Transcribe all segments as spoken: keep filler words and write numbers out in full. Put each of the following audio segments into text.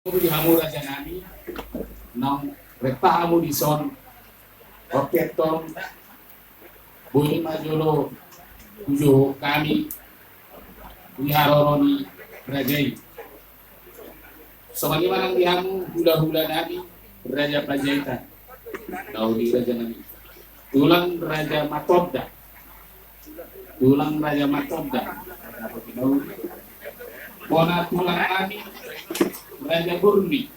Di hamu raja nami, naung renta hamu dison, oke tong, boi ma jolo hujohon hami di haroro ni raja i. Songon i ma nang di hamu hulahula nami, Raja Panjaitan. Na uli raja nami. Tulang Raja Matonda. Tulang Raja Matonda. Bona tulang nami, Raja Gurni.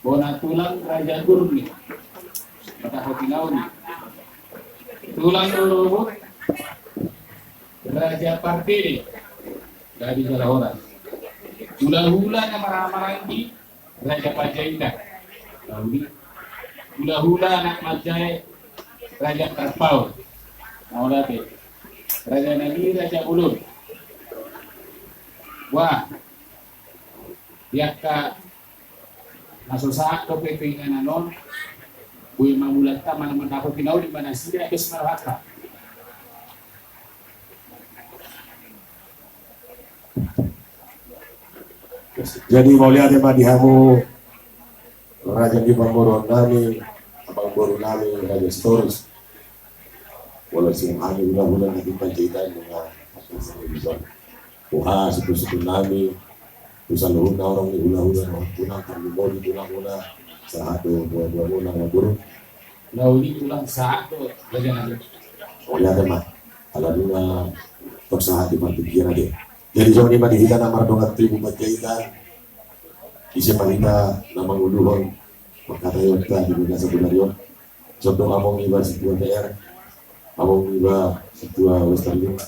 Bona tulang, Raja Gurni. Mata hati nauni. Tulang rorobot, Raja Pardede. Dari Jalahoran. Hulahula na marhahamaranggi, Raja Panjaitan. Nauli. Hulahula anak manjae, Raja Marpaung. Mauliate. Raja nami, Raja Bolon. Wah. Di angka na so sahat dope tu inganan on, boi ma mulanta manang mandapot pinauli ma nasida, bes ma rohanta. Jadi mauliate ma di hamu raja ni pamoruon nami, amangboru nami, Raja Sitorus. Molo sian hami hulahula na di Panjaitan, dengan Boha, suku-suku nami, tu saluhutna horong ni hulahula, na hona tulang, tarlumobi tulang muna, sahat do boha-boha muna, amangboru. Nauli tulang sahat do, raja nami. Mauliate ma, ala nunga tong sahat di partingkian ate. Jadi songon i ma di hita na mardongan tubu Panjaitan, ise ma hita na manguluhon parhataionta di bagasan sadari on. Contoh among iba situa T R, among iba situa Western Link.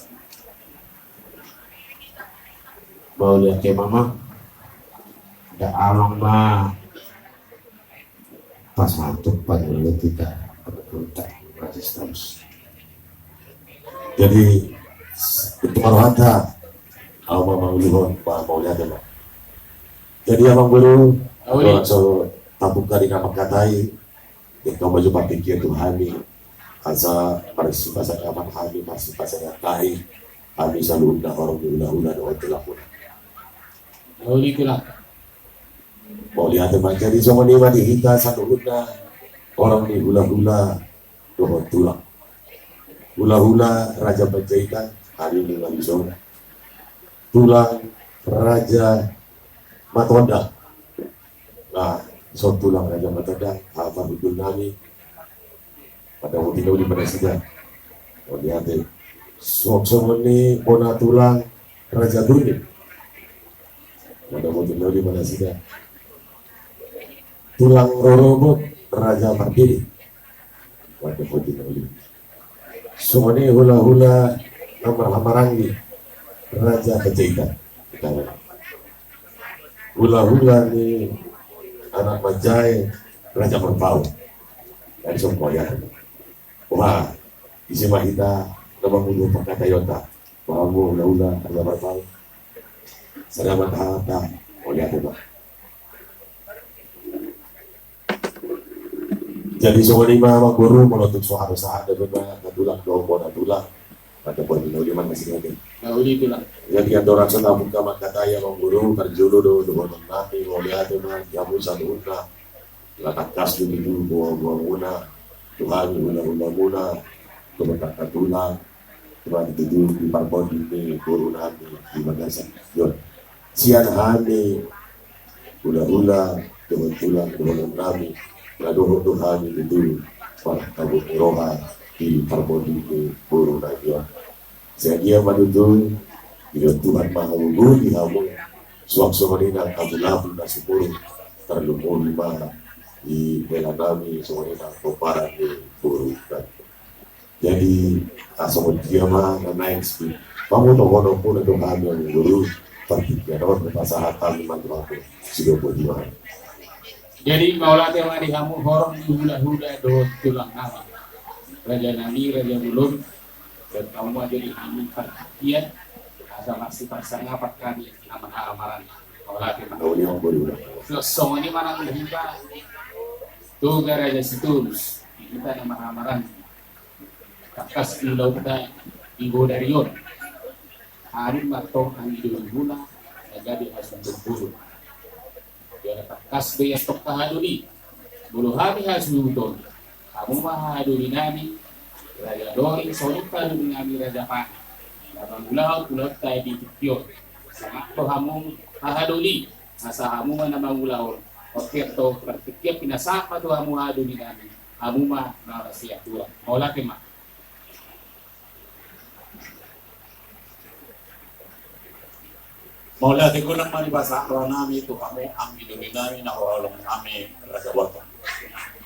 Mauliate ma. Nda amang ma. Pas mantuk panjuluti ka. Raja Sitorus. Jadi untuk rohanta, au ma manguluhon, ma mauliate ma. Jadi amangboru, au i. Langsung tabuka di nama katai. Ingkon ma jo partingkian tu hami, asa marsipasangapan hami, marsipasangapan hami saluhutna horong ni hulahula dohot tulang muna. Nauli tulang. Mauliate ma. Jadi songon i ma di hita saluhutna horong ni hulahula dohot tulang. Hulahula Raja Panjaitan, ari ni nami son. Tulang Raja Matonda. Nah, so tulang Raja Matonda, haha parhundul nami. Pada mau pindah di mana saja. Mauliate. Songon i bona tulang Raja Gurni. Pada mau pindah di mana saja. Tulang rorobot Raja Pardede. Pada mau pindah di. Songon i hulahula na marhahamaranggi Raja Panjaitan. Hulahula ni anak manjae Raja Marpaung. Jadi songon i ma. Wah, ise ma hita na manguluhon parhataionta. Wah, hulahula Raja Marpaung. Sada ma hata, mauliate ma. Jadi songon i ma amangboru, molo tung so sahat-sahat dope ma angka tulang dohot bona tulang. Mantap, bona tulang, nauli ma nasida. Nauli tulang. Jadi andorang so tabuka ma katai amangboru, parjolo do dohonon nami, mauliate ma di hamu saluhutna. Ala tangkas do tutu boha-boha muna, tu hami hulahula muna, tu angka tulang. Tulang tutu di parpudi ni boru nami di bagasan on. Sian hami hulahula dohot tulang dohonon nami, na dohot do hami tutu marhabot ni roha di parpudi ni boru nami on. Sai anggiat ma tutu didok Tuhan ma hamu, di hamu suang songon i nang hamu labu na sumurung, tarlumobi ma di hela nami songon i nang pomparan ni boru nami. Jadi, asa songon dia ma na naeng si pamotohononmuna tu hami amangboru, partingkian on, pasahat hami ma tu hamu, sidok boti ma. Jadi, mauliate ma di hamu horong ni hulahula dohot tulang nami. Raja nami, Raja Bolon, dan hamu ma jadi hami partingkian, asa marsipasangapan hami na marhahamaranggi. Mauliate ma. Mauliate ma. Songon i ma nang di hita, Toga Raja Sitorus, di hita na marhahamaranggi. Tangkas di ulaonta di bodari on. Harim ma tong anggi doli muna, na gabe hasuhuton bolon. Ia na tangkas do i antong hahadoli. Molo hami hasuhuton, hamu ma hahadoli nami, Raja Dori, songon hahadoli nami Raja Pane. Na mangulahon ulaonta di tingki on. Sangap do hamu hahadoli, asa hamu ma na mangulahon. Oke, antong partingkian pinasahat ma tu hamu hahadoli nami, hamu ma na marsiatua. Mauliate ma. Mauliate godang ma dipasahat roha nami tu hamu anggi doli nami na huhaholongi nami Raja Boltok.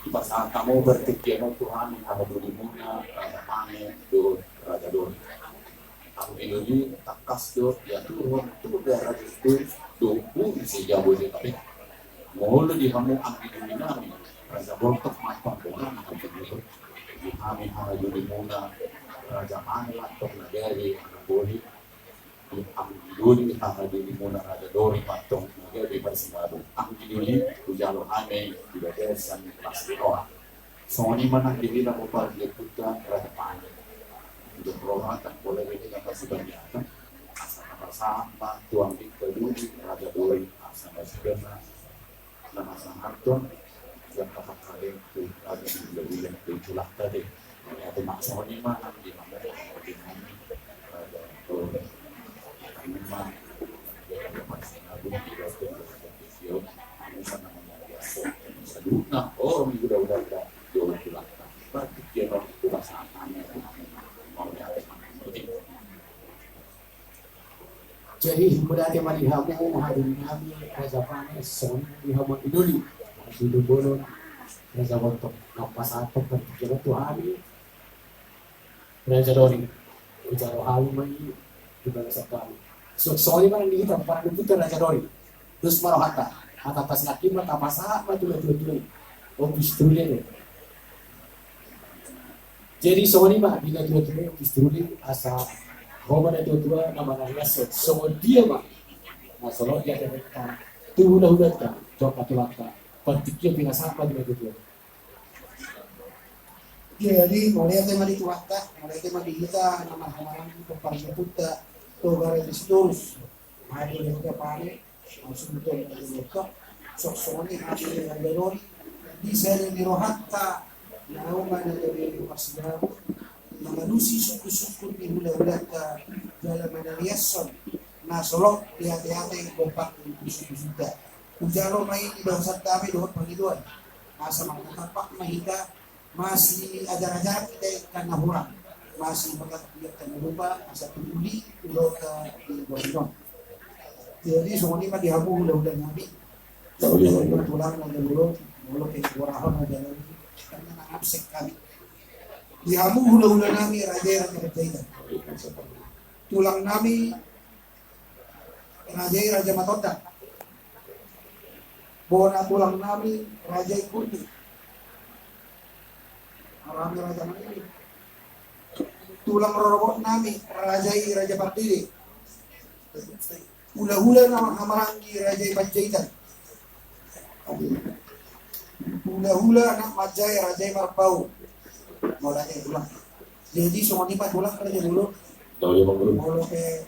Dipasahat hamu partingkian on tu hami hahadolimuna Raja Pane dohot Raja Dori. Anggi doli tangkas do diaturhon tu dua ratus tu dohot buri se-Jabodetabek. Molo di hamu anggi doli nami Raja Boltok ma antong bona na hahadoli. Di hami hahadolimuna Raja Pane ma antong na gabe hahadoli. Di anggi doli hahadolimuna Raja Dori ma antong na gabe parsinabung. Anggi doli hujalo hami di bagasan las ni roha. Songon i ma nang di hita pomparan ni ompunta Raja Pane. Di roha tangkas pola di hita masibaniatan. Asa na pasahat ma tu angginta doli Raja Dori asa masibana na masa harto, yang kapakadeng tu agi di bila-bila di tulak tadi. Yang tu maksudnya mah nang di mana di mana ada tu tadi mah dia ada masih ngadu di dalam video ini mana biasa. Saduna orang udah udah udah jualan tulak. Berarti dia orang itu bahasa apa nih? Mauliate ma. Jadi, mauliate ma di hamu, hahadoli nami, Raja Pane, songon i di hamu anggi doli. Hasuhuton bolon, Raja Boltok, na pasahathon partingkian on tu hami, Raja Dori. Hujalo hami ma i, di bagasan hami. So, songon i ma nang di hita, pomparan ni ompunta Raja Dori. Dos ma rohanta, hata pasinangkin ma tapasahat ma tu natuatua i. Opis tolu do. Jadi songon i ma di natuatua i, opis tolu i, asa ho ma natuatua na manariashon songon dia ma na solot di adopanmuna tu hulahulanta, tu angka tulangta, partingkian pinasahat ma di natuatua i. Jadi mauliate ma di Tuhanta, mauliate ma di hita na marhahamaranggi pomparan ni ompunta Toga Raja Sitorus. Mauliate ma di Raja Pane. Langsung betul dari Mekah. Sok songon i hami Raja Dori. Di sada ni rohanta na uma na jadi parsidabu. Na mangalusi sungkun-sungkun ni hulahulanta jala manariashon na solot di ate-ate gompak ni suku-sukuta. Hujalo ma i di bagasan hami dohot pangidoan. Asa martapak ma hita. Masiajar-ajar hita i kan na hurang, masipagat hita i kan na lupa, asa tutu di ulaonta di borngin on. Jadi songon i ma di hamu hulahula nami. Songon i ma tulang na jolo, molo pe borahon na jolo, karena na absen hami. Di hamu hulahula nami raja i Raja Panjaitan. Tulang nami raja i Raja Matondang. Bona tulang nami raja i Kurni. Rami raja nami. Tulang rorobot nami raja i Raja Pardede. Hulahula na marhahamaranggi raja i Panjaitan. Hulahula na manjae raja i Marbau. Mauliate tulang. Jadi songon i ma tulang raja dulu. Molo pe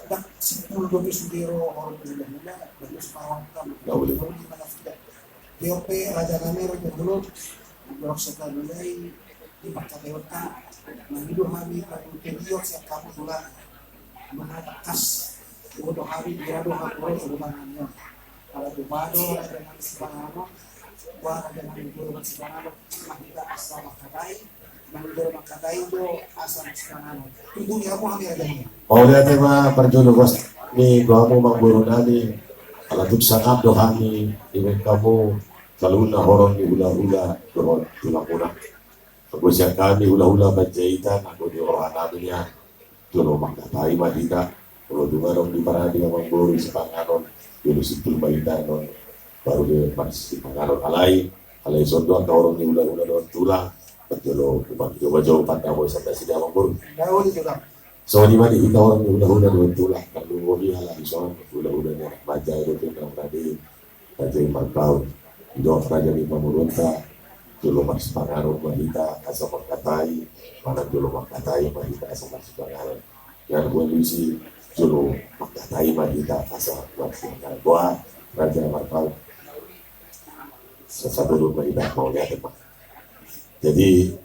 dak simpul dope sude ro horong hulahula, bagus pahotam. Molo pe raja nami raja dulu. Dorong sekali lagi di pangkataion ta. Mangido hami padu tediot sian hamu tulang. Mangatas. Boto hami dira do hamu ro tu rumah nami on. Ala tu pado raja nami Sipanganon. Wah raja nami jolo Sipanganon. Mahita asa mangkatai. Mauliate ma parjolo boas ni tu hamu amangboru nami. Ala tung sangap do hami dibahen hamu saluhutna horong ni hulahula dohot tulang muna. Anggo sian hami hulahula Panjaitan, anggo di roha nami nian. Jolo mangkatai ma hita. Molo tung adong di parade amangboru Sipanganon, jolo simpul ma hita annon. Baru do marsisipanganon alai, alai songon i do angka horong ni hulahula dohot tulang. Jolo upa joba joba panda boy sanda sida amangboru. Songon i ma di hita horong ni hulahula dohot tulang. Kan lumo di alai songon hulahula ni anak manjae dope na parade. Raja i Marbau. Didok raja ni pamoruonta. Jolo marsipanganon ma hita asa mangkatai. Manang jolo mangkatai ma hita asa marsipanganon. Ia hualusi Jolo mangkatai ma hita asa marsimanganon. Boha, Raja Marpaung? Sasabodon ma hita mauliate ma. Jadi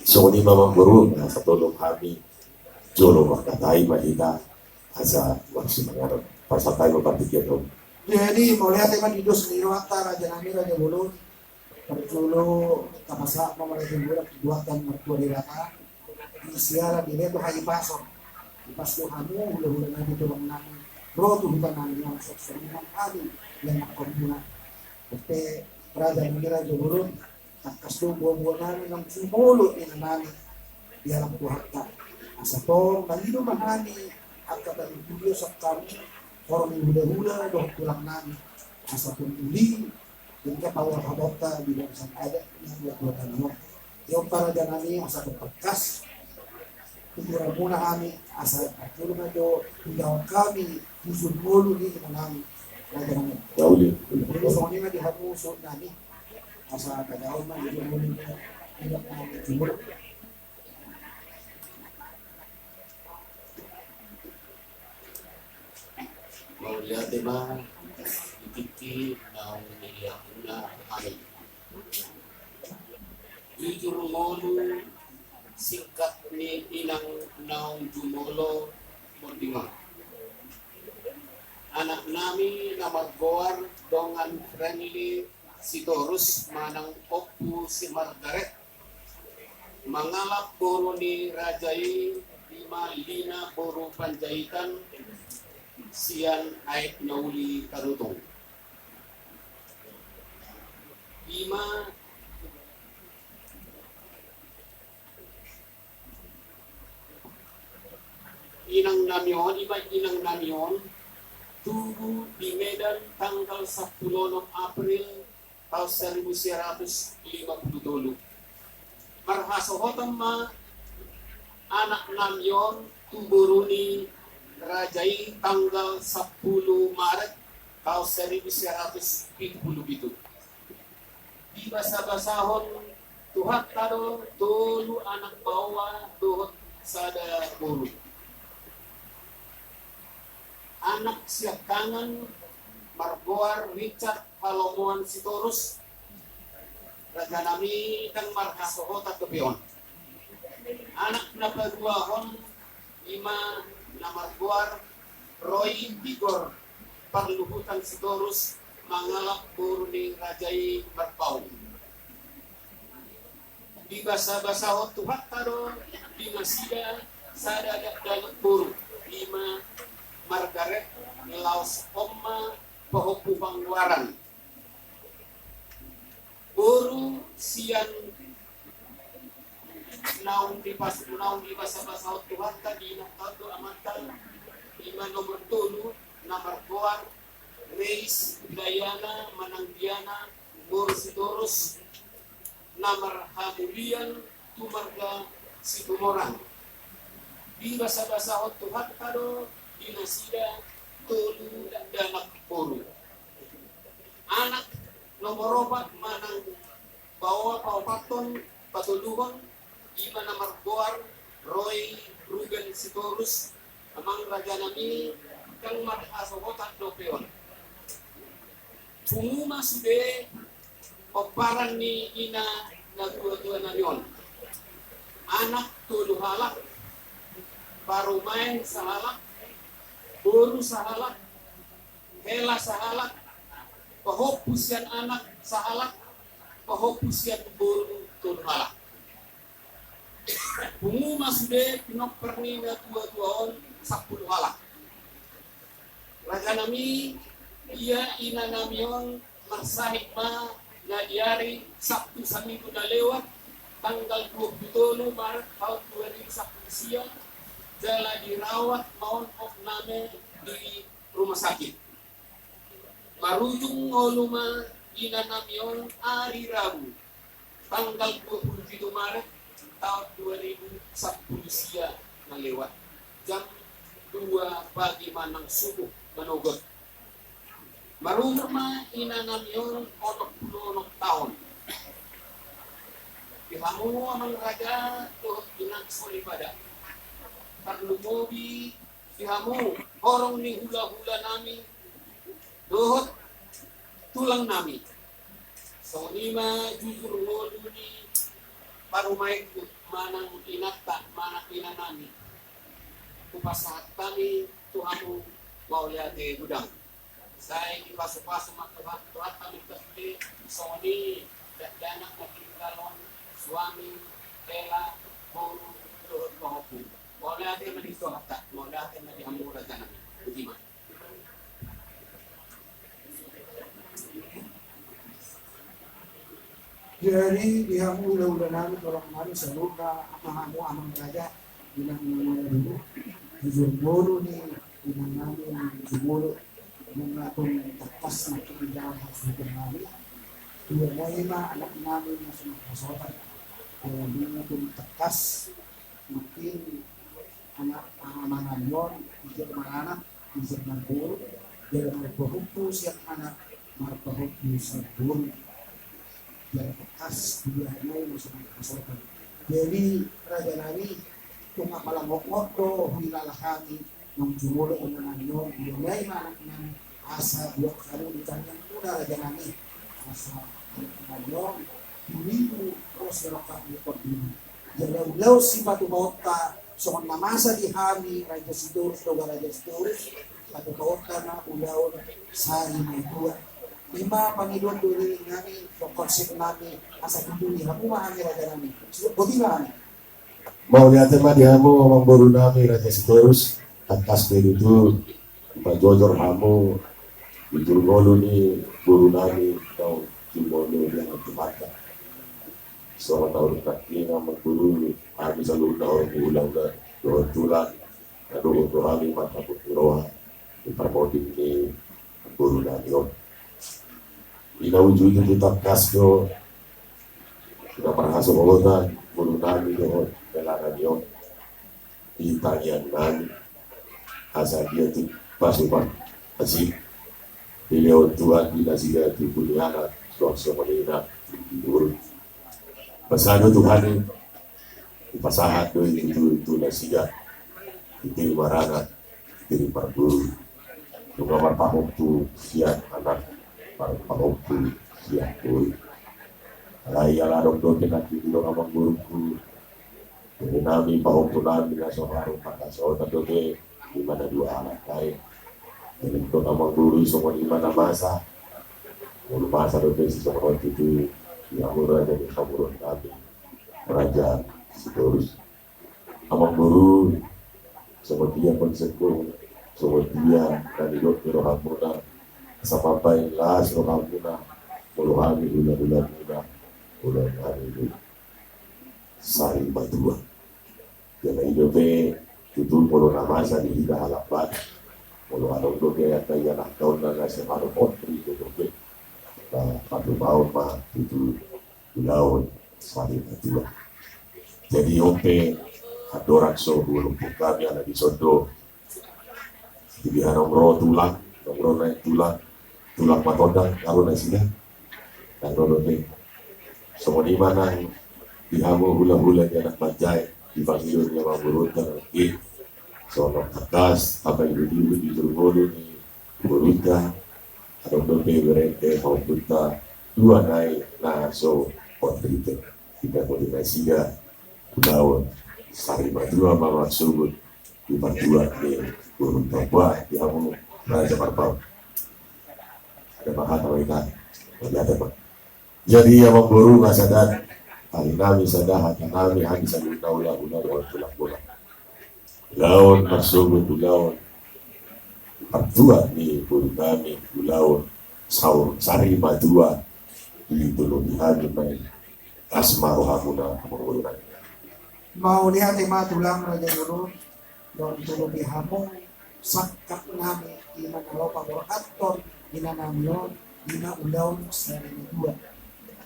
songon i ma, amangboru, na sasabodon hami, jolo mangkatai ma hita asa marsimanganon. Pasahat ma partingkian on. Jadi mauliate ma di dos ni rohanta, raja nami, raja bolon. Parjolo tapasahat ma mauliate, mauliate tu Tuhanta na martua Debata. Di siala di leto hahipason, hipas do hamu hulahula nami, tulang nami, ro tu huta nami, naung songon i nang hami na manghorhon muna. Dohot pe raja nami, raja bolon, tangkas do boaboa nami naung jumolo ina nami di alam Tuhanta. Asa tong mangido ma hami angka parjolo sian hami, horong ni hulahula dohot tulang nami, asa tong uli, dengke paul hamonta di bangsa adat na dua dua tano. Ia on, raja nami, asa tong tangkas, umur muna hami, asa parjolo ma jo undang hami hujur ngolu ni ina nami, raja nami. Jadi songon i ma di hamu suhut nami, asa tajaha ma hujur ngolu ni ina nami jumolo. Mauliate ma di tingki naung nilehon muna hami. Hujur ngolu singkat ni inang naung jumolo monding on. Anak nami na margoar dongan Friendly Sitorus manang Ompu si Margaret, mangalap boru ni raja i, i ma Lina boru Panjaitan sian Aek Nauli Tarutung. I ma inang nami on, i ma inang nami on, tubu di Medan tanggal sampulu onom April taon saribu sia ratus lima pulu tolu. Marhasohotan ma anak nami on tu boru ni raja i tanggal sampulu Maret taon saribu sia ratus pitu pulu pitu. Dibasabasahon Tuhanta do tolu anak baoa dohot sada boru. Anak siangkangan margoar Richard Halomoan Sitorus, raja nami, ndang marhasohotan dope on. Anak na paduahon i ma na margoar Roy Tigor Parluhutan Sitorus, mangalap boru ni raja i Marpaung. Dibasabasahon Tuhanta do di nasida sada dakdanak boru, i ma Margaret, laos on ma pahompu panggoaran. Boru sian naung dipas-, naung dibasabasahon Tuhanta di inanta do amanta, i ma nomor tolu na margoar Reis Diana manang Diana boru Sitorus, na marhamulian tu marga Situmorang. Dibasabasahon Tuhanta do di nasida tolu dakdanak boru. Anak nomor opat manang baoa paopathon patoluhon, i ma na margoar Roy Ruben Sitorus, amang raja nami, ndang marhasohotan dope on. Pungu ma sude pomparan ni ina na tuatua nami on. Anak tolu halak, parumaen sahalak, boru sahalak, hela sahalak, pahompu sian anak sahalak, pahompu sian boru tolu halak. Pungu ma sude pinompar ni na tuatua on sampulu halak. Raja nami, ia ina nami on marsahit ma na di ari Sabtu saminggu na lewat, tanggal dua pulu tolu Maret taon dua ribu sampulu sia, jala dirawat ma on opname di rumah sakit. Marujung ngolu ma ina nami on ari Rabu, tanggal dua pulu pitu Maret taon dua ribu sampulu sia na lewat, jam dua pagi manang subuh manogot. Marumur ma ina nami on onom pulu onom taon. Di hamu amang raja dohot inang soripada, tarlumobi Hamu horong ni hulahula nami dohot tulang nami. Songon i ma jujur ngolu ni parumaenku manang inanta manang ina nami. Hupasahat hami tu hamu mauliate godang. Sai dipasupasu ma Tuhan, Tuhan kami kasih songon i dakdanak na tinggal on suami, hela, boru, dohot pahompu. Mauliate ma di Tuhanta, mauliate ma di hamu raja nami. Botima. Jadi di hamu hulahula nami, tulang nami saluhutna, amang hamu amang raja, inang nami na dulu, jujur ngolu ni inang nami na jumolo, nunga tung tangkas ma tinggal hasuhuton nami. Dua nai ma anak nami na so marhasohotan, nunga tung tangkas ma tinggal anak, anak nami on, ijin maranak, ijin marboru, jala marpahompu sian anak, marpahompu sian boru. Jala tangkas dua nai ma so marhasohotan. Jadi raja nami, tung apala mokmok do huhilala hami, naung jumolo inang nami on, dua nai ma anak nami, asa buat hamu di tangiang muna raja nami, asa anak nami on, dirimu ros rokah ni pondinu. Jala ulaon sipatupaonta, songon na masa di hami Raja Sitorus, Toga Raja Sitorus, patupaonta ma ulaon sari matua. Ima pangidoan do ni nami, dohot konsep nami, asa tutu di hamu ma hami raja nami. Botima nami. Mauliate ma di hamu amang boru nami Raja Sitorus, tangkas do tutu, pajojor hamu, jujur ngolu ni boru nami, naung jumolo di anak Tuhanta. Songon na hurang nangkin amang boru, hami saluhutna horong ni hulahula dohot tulang, na dohot do hami marhaput ni roha di parpoding ni boru nami on. Di na uju-uju tu tangkas do, di na marhasohotan boru nami dohot hela nami on di tangiang nami, asa dia tu pasupasu asi dilehon Tuhan di nasida tu pudi anak, suang songon i na di boru. Basa do Tuhan i, dipasahat do i tu, tu nasida, i tu maranak, i tu marboru. Nunga marpahompu sian anak, marpahompu sian boru. Alai ala adong dope nangkin didok amang borungku, boru nami, pahompu nami na so haroro marhasohotan dope, ima na dua anak nai. Jadi didok amang boru songon ima na masa. Molo masa dope sisongon on tutu, di hamu raja ni hamu boru nami, Raja Sitorus. Amang boru, songon dia konsepmu, songon dia na nidok ni rohamuna, asa mambahen las rohamuna molo hami hulahula muna, molo hami sari matua. Jala i dope tutu molo na masa di hita halak Batak, molo adong dope angka ianakhon na sai marhot i dope, na patupaon ma tutu ulaon sari matua. Jadi on pe andorang so huolopon hami ala dison do, di dia naung ro tulang, naung ro nai tulang, tulang matondang, ro nasida. Nang ro dope. Songon i ma nang di hamu hulahula ni anak manjae, di pangido ni amang borunta nangkin. Songon tangkas, apa ibu-ibu di jurgolu ni borunta, adong dope berente, pahompunta, dua nai na so on rite. Di pudi nasida, ulaon sari matua ma marsogot di partua ni borunta. Bah, di hamu raja marpaung. Ada ma hata ma ina. Ada ma. Jadi amang boru, nga sada hata nami, sada hata nami, hami saluhutna hulahula dohot tulang, boru. Ulaon marsogot, ulaon partua ni boru nami, ulaon saur sari matua, ditolopi hami ma i. Las ma rohamuna amang boru nami. Mauliate ma tulang raja boru, dung ditolopi hamu sangkap nami, ima na laho paborhathon ina nami on, ima ulaon sari matua.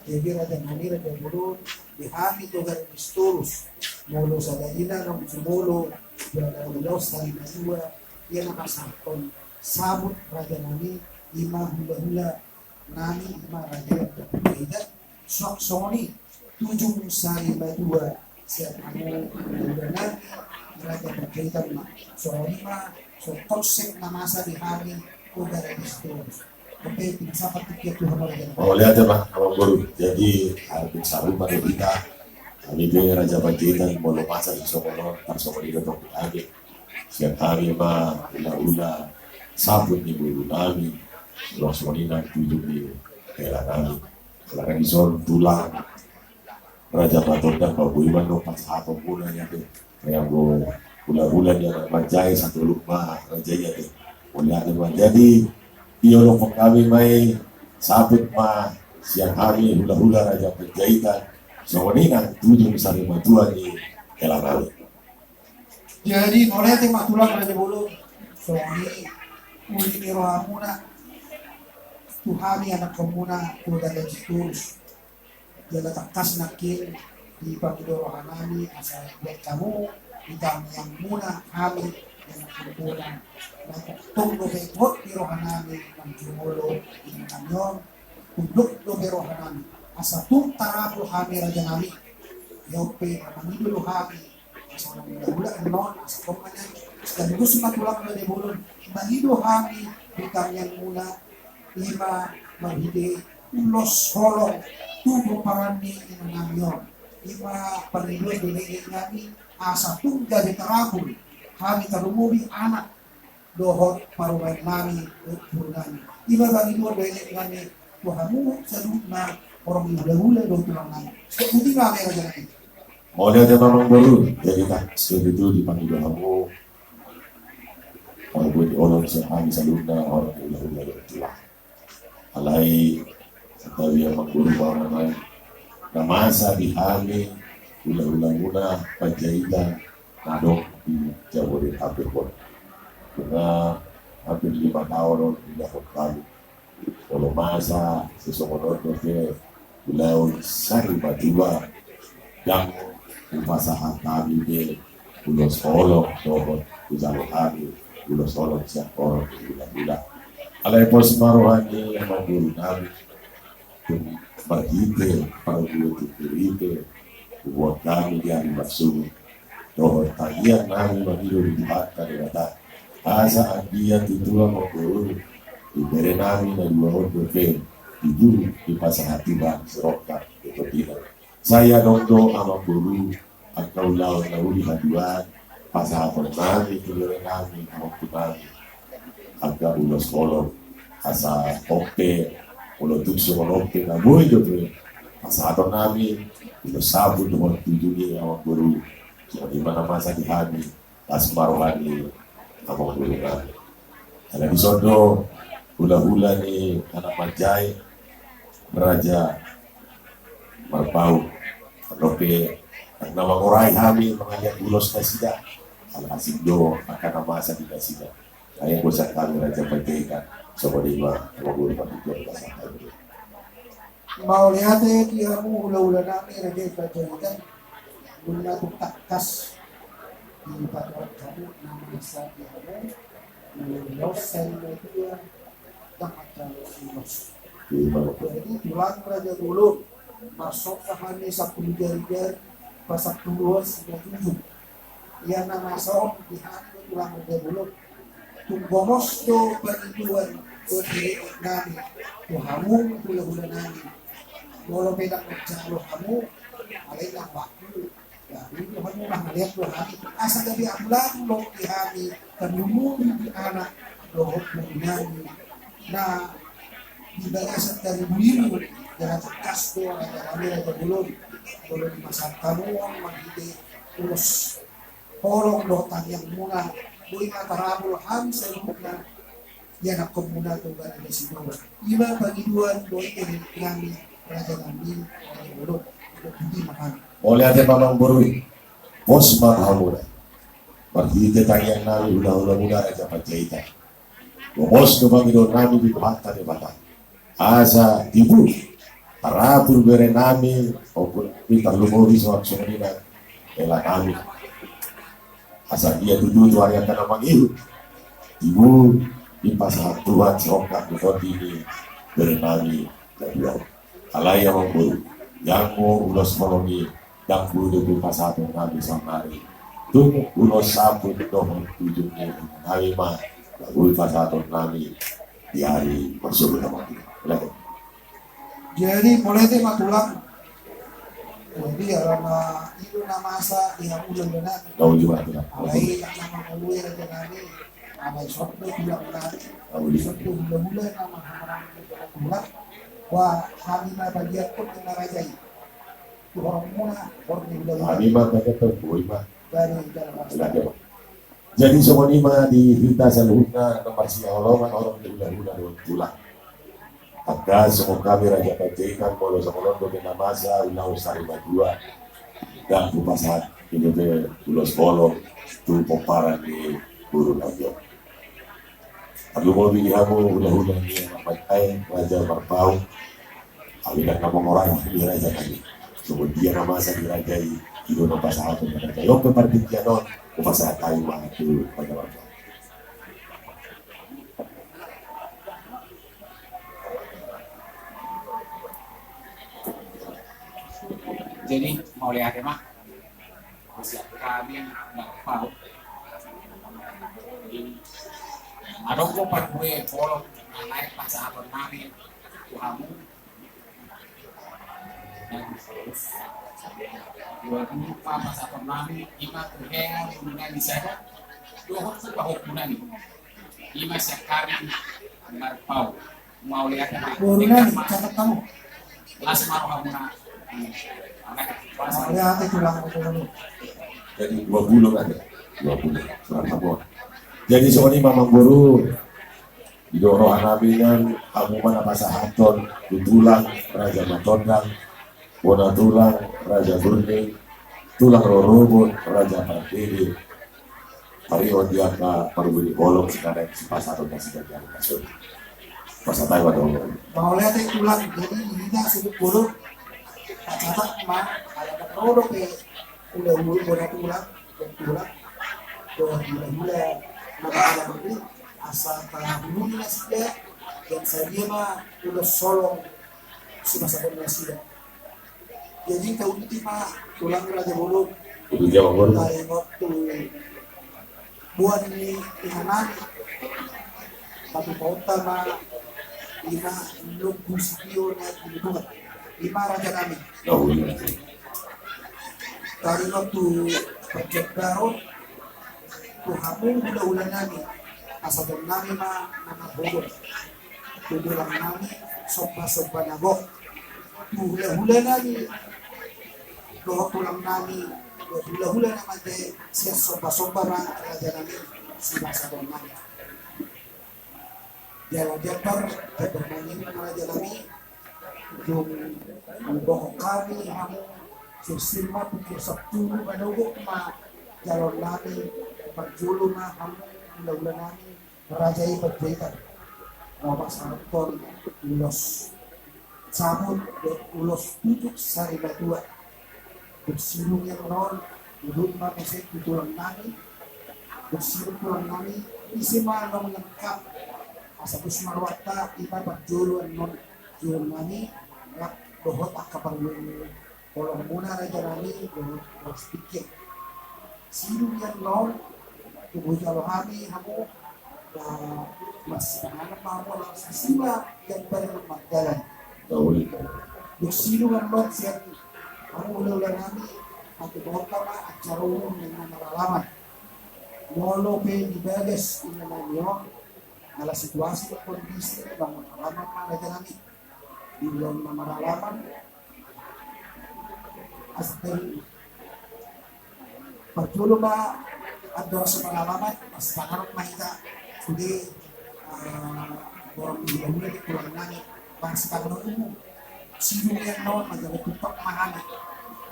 Jadi raja nami, raja boru, di hami Toga Raja Sitorus, molo sada ina naung jumolo, jala ulaon sari matua, ia na pasahathon sabut raja nami, ima hulahula nami, ima raja nami, suang songon i tujung sari matua Siap hamu, mudah-mudahan raja Panjaitan ma. Songon i ma, so konsep na masa di hami, udah ada di situ. Oke, pinsapat tiket Tuhan oleh kita. Oh, lihat ya, Bang, Abang Guru. Jadi, hampir sarupa do hita. Hami pe raja Panjaitan, molo masa di songon on, tar songon i do tong hami. Siap hami ma, hula-hula, saput ni boru nami. Songon i nang tutu ni hela nami. Hela nami son tulang. Raja Patonda, paboa i ma do pasahaton muna i ate. Anggo hula-hula ni anak manjae, satoluk ma raja i ate. Mauliate ma. Jadi, diolopon hami ma i, saput ma sian hami hula-hula raja Panjaitan. Songon i nang tutu sarimatua ni hela nami. Jadi, mauliate ma tulang raja bolon. Songon i, uli ni rohamuna tu hami anakkonmuna, tu Raja Sitorus. Jala tangkas nangkin dipangido roha nami asa buat hamu di tangiangmuna hami, anakkonmuna. Na tong dope hot di roha nami manjumolo di nami on. Tunduk dope roha nami asa tung tarapul hami raja nami. Ia pe mangido do hami asa unang hula-hula annon, asa tong ma nian. Sekaligus ma tulang raja bolon, mangido hami di tangiangmuna, i ma marhite ulos holong tu pomparan ni inang nami on. I ma pangidoan ni inang nami, asa tung gabe tarapul hami, tarlumobi anak dohot parumaen nami, dohot boru nami. I ma pangidoan ni inang nami tu hamu saluhutna horong ni hula-hula dohot tulang nami. Songon i ma, raja nami. Mauliate ma, Amangboru. Jadi, tangkas do tutu dipangido hamu. Molo boi dioloi sian hami saluhutna horong ni hula-hula dohot tulang. Alai, santabi, Amangboru, ma on, na masa di hami hula-hulamuna Panjaitan na adong di Jabodetabek on. Nunga hampir lima taon on diulahon hami. Molo masa sisongon on dope ulaon sarimatua, ndang hupasahat hami be ulos holong dohot hujalo hami ulos holong sian horong ni hula-hula. Alai pos ma roha ni Amangboru nami, tung marhite parbue tung marhite hubuat nami di ari marsunut dohot tangiang nami mangido di Tuhanta Debata, asa anggiat tutu, Amangboru, di bere nami na dua on dope diburu dipasahat Tuhan sirongkap di tondina. Sai adong do, Amangboru, angka ulaon na uli haduan pasahaton nami tu bere nami, amangboru nami, angka ulos holong, asa on pe, molo tung songon on pe na boi dope pasahaton nami ulos saput dohot tutu ni, Amangboru. Songon i ma na masa di hami, las ma roha ni Amangboru nami. Ala dison do hula-hula ni anak manjae, Raja Marpaung. Andon pe, ndang na mangorai hami mangaliat ulos nasida. Ala asing do angka na masa di nasida. Ai anggo sian hami Raja Panjaitan, songon i ma, Amangboru, pangidoan na sahat. Mauliate di hamu hula-hula nami Raja Panjaitan. Molo tung tangkas dipatuat hamu na masa di hamu, molo laos sarimatua, tangkas ulos. Jadi, tulang raja bolon, marsomba hami sampulu jari-jari, pasampuluhon simanjujung. Ia na masa on di hami tulang raja bolon, tung gomos do pangidoan dohot elekelek nami tu hamu hula-hula nami. Molo pe ndang manjalo hamu, alai na waktu jadi do hamu, mangaliat do hami asa gabe ambulan do di hami, tarlumobi di anak dohot boru nami na di bagasan taribu-ribu. Jala tangkas do raja nami raja bolon, molo dipasahat hamu on marhite ulos holong dohot tangiangmuna, boi ma tarapul hami saluhutna di anakkonmuna tu bere nami. I ma pangidoan dohot elekelek nami raja nami raja bolon. Mauliate ma, Amangboru. Pos ma rohamuna. Marhite tangiang nami hula-hulamuna Raja Panjaitan, gomos do pangidoan nami di Tuhanta Debata asa tibu tarapul bere nami, maupun di tarlumobi songon i nang hela nami. Asa dia tutu tu ari angka na mangihut, tibu dipasahat Tuhan sirongkap di tondi ni bere nami na dua on. Alai, Amangboru, janggo ulos holong i Ndang boi dope pasahaton nami saonari. Tung ulos saput dohot ujung ni nami ma na boi pasahaton nami di ari marsogot on. Jadi mauliate ma tulang. Jadi alana i do na masa di hamu hulahula nami. Alai na mangoloi raja nami. Alai songon i tulang nami. Songon i hulahula na manghamaranggi tulang. Ba hami ma bagian pun na raja i. Tu horongmuna horong ni hulahula. Hami ma bagian pun boi ma. Jadi songon i ma di hita saluhutna na marsihaholongan horong ni hulahula dohot tulang. Angka songon hami Raja Panjaitan molo songon on dope na masa ulaon sari matua. Ndang hupasahat i dope ulos holong tu pomparan ni boru nami on. Tarlumobi di hamu hulahula ni Anak Mantae, Raja Marpaung. Hami ndang na mangorai di raja nami. Songon dia na masa di raja i, i do na pasahaton raja i. On pe partingkian on hupasahat hami ma tu Raja Marpaung. Jadi mauliate ma. Siap hami Marpaung. Adong do parbue holong na lae pasahaton nami tu hamu. Dua pulu pa pasahaton nami, i ma tu hea nami sada dohot tu pahompu nami. I ma siap hami Marpaung. Mauliate ma. Boru nami, catat hamu. Las ma rohamuna. Mauliate tulang. Jadi dua pulu kan ya? Dua pulu. Surat Ambon. Jadi songon i ma amangboru. Di roha nami nian hamu ma na pasahathon tu tulang Raja Matondang, bona tulang Raja Burning, tulang rorobot Raja Pardede. Taringot di angka parbue ni holong sian na lae sipasahaton nasida di ari na songon i. Pasahat hami ma tu hamu. Mauliate tulang. Jadi ina sibuk boru. Pacatat ma ala na ro dope hulahula, bona tulang, bona tulang. Dohot hulahula na bahala i asa tahulahula nasida. Jala sadia ma ulos holong sipasahaton nasida. Jadi tauliti ma tulang Raja Bolon. Taringot tu boan ni inanami. Patupaonta ma i ma lombu sitio na di Tuhan. I ma raja nami. Taringot tu panjombaron tu hamu hulahula nami. Pasahaton nami ma na marhobas tu tulang nami, sombasomba na gok. Tu hulahula nami dohot tulang nami, dohot hulahula na mate, sian sombasomba ma raja nami sipasahaton nami. Jala jambar, jambar mangihut ma raja nami. Dung huboan hami hamu sirsir ma pungkir sampulu, manogot ma jaloon nami. Parjolo ma hamu hulahula nami Raja i Panjaitan, na pasahathon ulos saput dohot ulos tutuk sari matua. Dung sidung i annon, huhut ma muse tu tulang nami. Dung sidung tulang nami, ise ma naung lengkap, asa tus ma rohanta. I ma parjolo annon tulang nami, rap dohot angka parbue ni holongmuna raja nami dohot boras tingki. Sidung i annon, tubu jalo hami hamu, ba, marsipanganon ma hamu, laos sisula jam pada mardalan. Dung sidung annon sian hamu hulahula nami, patupaonta ma acara ulaon na maralaman. Molo pe di bagas inanami on, ala situasi dohot kondisi na maralaman ma raja nami. Di ulaon na maralaman, asa parjolo ma andor so maralaman, marsipanganon ma hita sude. Borong ni hulahula di tulang nami, marsipanganon umum. Sidung i annon manjalo tumpak ma hami.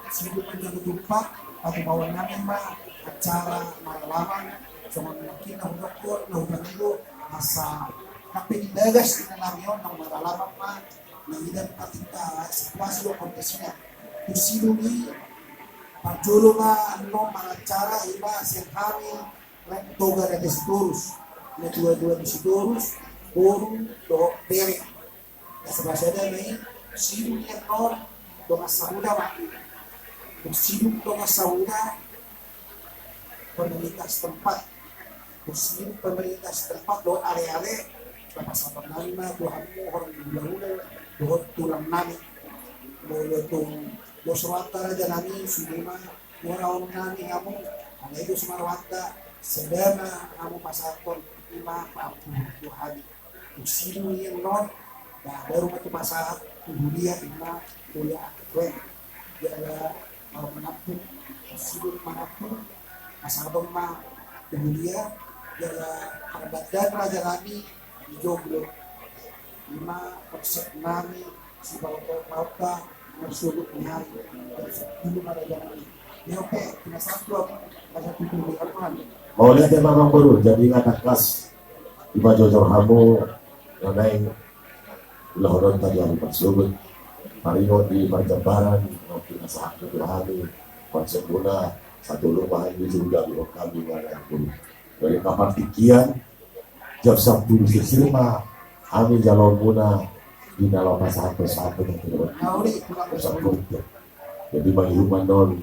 Sidung manjalo tumpak, patupaon nami ma acara maralaman. Songon nangkin na hudokkon, na hupangilo, asa nang pe di bagas inanami on naung maralaman ma. Mangido patik situasi dohot kondisina. Tu sidung i, parjolo ma annon mangacara i ma sian hami Toga Raja Sitorus, natuatua di Sitorus, boru dohot bere. Asa pasada ma i, sidung i annon dongan sahuta ma. Sidung dongan sahuta, pemerintah setempat, sidung pemerintah setempat dohot aleale, pasahaton nami ma tu hamu horong ni hulahula dohot tulang nami. Molo tung dos rohanta raja nami, sude ma tu roha nami hamu, alai dos ma rohanta, sada ma hamu pasahathon, ima paampun tu hami. Tung sidung i annon, na baru ma tu pasahat tu huria, ima huria angka tuaeng. Jala molo manampung, sidung manampung, pasahaton ma tu huria, jala parbandaan raja nami di joglo. Ima konsep nami, sipaoto-oto, marsogot ni ari, dan sepuluh ma raja nami. Ia oke, pinasahat tu, pasahat tu huria, Tuhan. Mauliate ma amangboru, jadi nga tangkas dipajojor hamu na naeng ulahononta di ari parsogot. Taringot di parjambaran, na pinasahat tu hami, konsepmuna, satu rumah ini sudah di hami, ma amangboru. Jadi kapartingkian, jam sampulu sirsir ma hami jaloon muna di na laho pasahat-pasahat na tiro. Jam sampulu. Jadi mangihut ma annon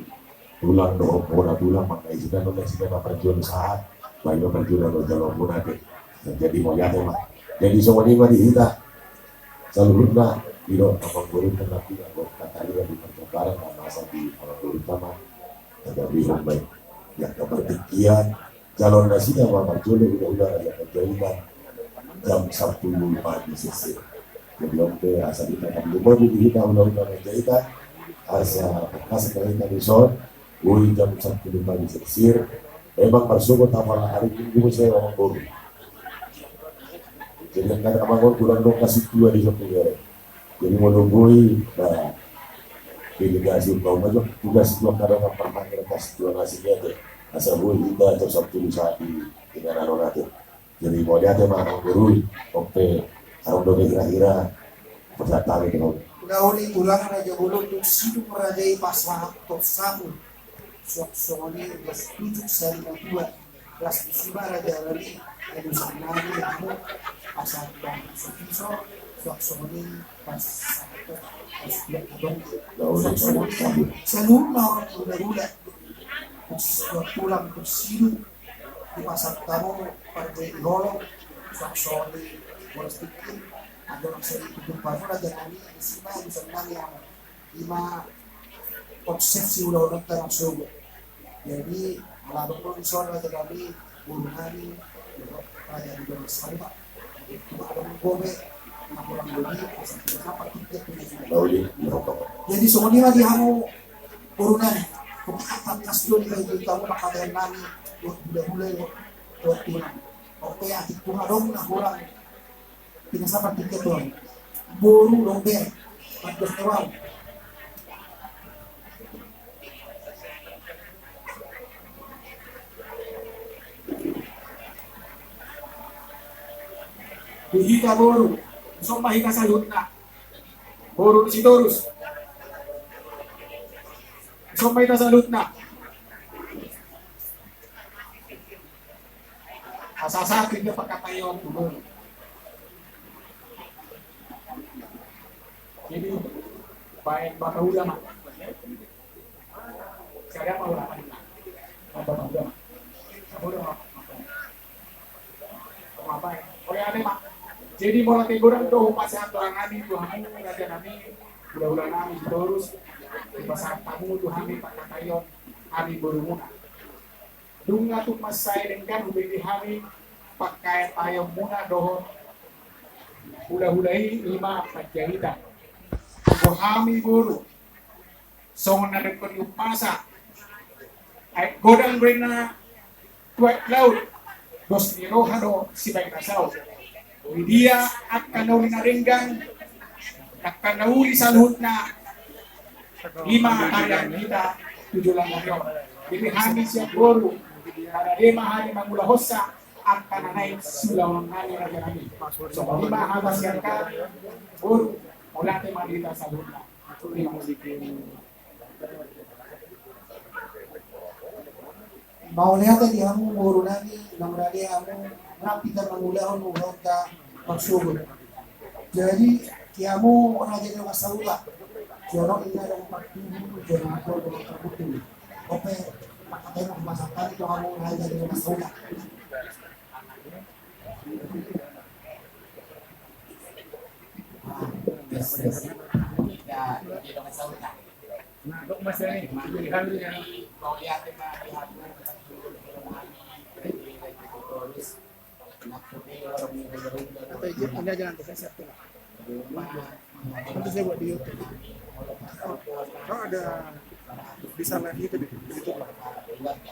tulang dohot bona tulang, mangihut annon na sida na parjolo sahat, baru na parjolo annon jaloon muna ate. Nah, jadi mauliate ma. Jadi songon i ma di hita saluhutna, didok amangboru, pendamping anggo kata dia di parjambaran, na masa di amangboru tama. Jadi hombai, ia kapartingkian, jaloon nasida ma parjolo hulahula Raja Panjaitan jam sampulu pagi sirsir. Jadi on pe asa hita na di rumah di hita hulahula Panjaitan, asa tangkas ma hita dison, boi jam sampulu pagi sirsir. Memang marsogot apala hari Minggu, muse amangboru. Jadi angka amang on kurang dong kasih dua di satu ya. Jadi molo boi, nah, delegasi umpama jo, tugas dua kadang parhangkir kasih dua nasi dia tu. Asa boi hita jam sampulu saat di tinggal anu nanti. Jadi mauliate ma amangboru, on pe adong dope hira-hira pasahat hami di hau. Ulaon i tulang raja bolon tu sidung raja i pasahat tu sapu. Suak songon i, bos tujuk sari na tua. Las disiba raja nami, anu sanari hamu, pasahat bang piso-piso, suak songon i, pasahat, pasahat adong. Suak songon i, saluhutna horong ni hulahula. Suak tulang, suak sidung. Dipasahat hamu parbue ni holong, suak songon i boras tingki, adong sari tutup hamu raja nami, disiba, anu sanari hamu. Ima konsep siulahononta na sogot. Jadi ala adong do dison raja nami, boru nami, raja di bawah sana. Jadi adong do be na kurang lebih, asa tu na partingkian tu na sudah. Jadi songon i ma di hamu boru nami. Tung tangkas do di hamu pangkataion nami, buat hulahula, buat tulang. Oke, atik tung adong na kurang. Pinasahat tingki tu boru dohot bere. Pantas tewau. Di hita boru, dison ma hita saluhutna. Boru ni Sitorus. Dison ma hita saluhutna. Asa satu dia pangkataion tu boru. Jadi baen bapa ulama. Sekalian ma ulama. Bapa ulama. Bapa ulama. Bapa. Oke, ate ma. Jadi molo ate godang do hupasahat tu hami, tu hamu raja nami, hulahula nami Sitorus, hupasahat hamu tu hami pangkataion hami borumuna. Dung na tung mansai denggan hubege hami pangkataion muna dohot hulahula i, ima Panjaitan. Anggo hami boru, songon na dengkon ni umpasa, aek godang do inna tu aek laut, dos ni roha do sibaen na saut. Di dia angka na uli na denggan, angka na uli saluhutna, ima tarian hita tu joloan ni ari on. Jadi hami sian boru, na deba hami mangulahonsa angka na naeng siulahonon nami raja nami. Songon i ma hata sian hami boru, mauliate ma di hita saluhutna. Mauliate di hamu boru nami, naung rade hamu, rap hita mangulahon ulaonta marsogot. Jadi di hamu raja ni dongan sahuta, Jorok ia dong partibu, jorok atau dong partibu. Oke, maka tema pembahasan kami tu kamu raja di rumah saudara. Nah, dok masih ini, di hari ini. Atau ini aja nanti saya share tuh. Nanti saya buat di YouTube. Kalau ada bisa live YouTube ya, di YouTube lah.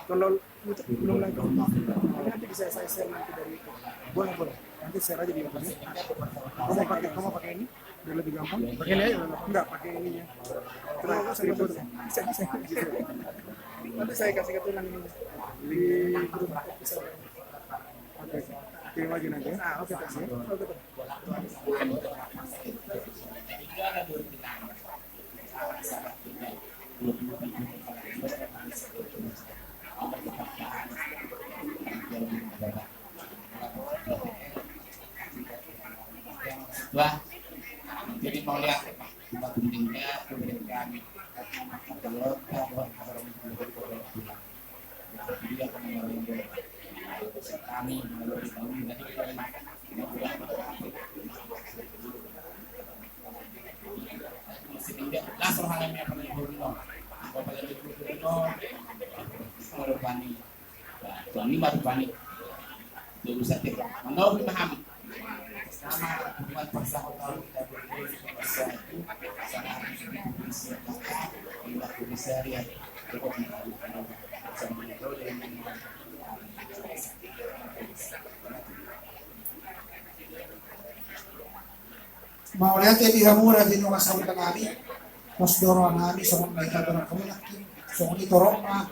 Kalau YouTube belum live. Tapi nanti bisa saya share nanti dari YouTube. Boleh, boleh. Nanti share aja di YouTube ya. Kamu pakai, kamu pakai ini, biar lebih gampang. Pakai ini aja, enggak pakai ininya. Terus saya buat, bisa, bisa. Nanti saya kasih ke tulang ini. Di grup bisa. Oke, oke. Terima kasih nanti ya. Ah, oke, terima kasih. Oke, terima kasih. Wah, jadi mau lihat, Pak, buat pentingnya, penting kami. Kalau tak buat apa, jadi apa yang kami, kalau kita ini tadi kita makan. Sehingga jelas rohani apa yang dihormati. Apa yang dihormati. Tuhan ini baru panik. Itu urusan kita. Mengawi paham. Sama buat paksa kau tahu kita berdoa itu sama harus dipublikasikan. Dipublikasikan. Mauliate di hamu raja ni dongan sahuta nami, pos do roha nami songon na hita dongan hamu nangkin, songon i torop ma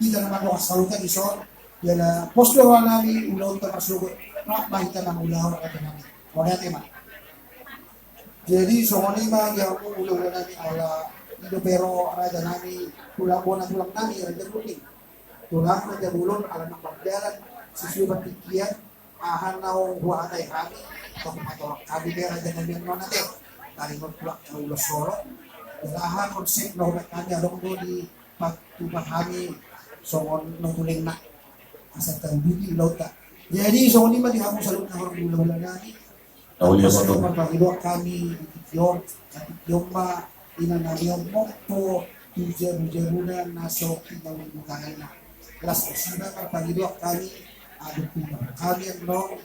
hita na mandongan sahuta dison, jala pos do roha nami ulaonta marsogot, rap ma hita mangulahon raja nami. Mauliate ma. Jadi songon i ma di hamu hulahula nami, ala i dope ro raja nami, tulang bona tulang nami, raja Guting. Tulang raja bolon ala na mardalan, sesuai partingkian, aha naung huhatai hami, tong patorang hami be raja nami annon ate. Taringot tulang na ulos solo. Jala aha konsep na hubaen hami adong do di patupa hami songon na tulengna. Asa tauduti ulaonta. Jadi songon i ma di hamu saluhutna horong hulahula nami. Olo, olo. Marpangidoan hami di tingki on, di tingki on ma ina nami on mompo tu jabu-jabuna na so pinauli mutangana. Las disi ma marpangidoan hami, adong tu hami annon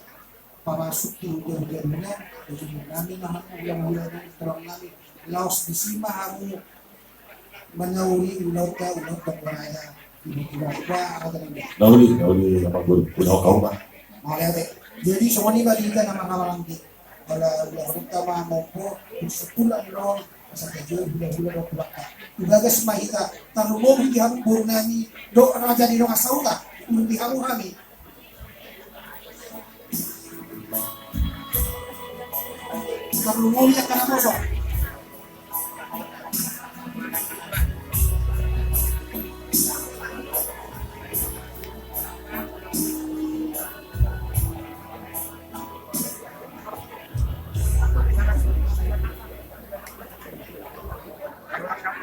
pamasuk tu jabu-jabuna, jabu-jabu nami ma hamu hulahula nami, tulang nami, laos disi ma hamu manauli ulaonta, ulaonta maraja. Nauli, nauli, amang guru. Udah kau mah. Mauliate. Jadi songon i ma di hita na marhahamaranggi. Ala ulaonta ma mompo, tu situlan on, asa tajou hulahula dohot tulang. Tu bagas ma hita, tarlumobi di hamu boru nami, dohot raja ni dongan sahuta, di hamu hami. Tarlumobi angka na poso.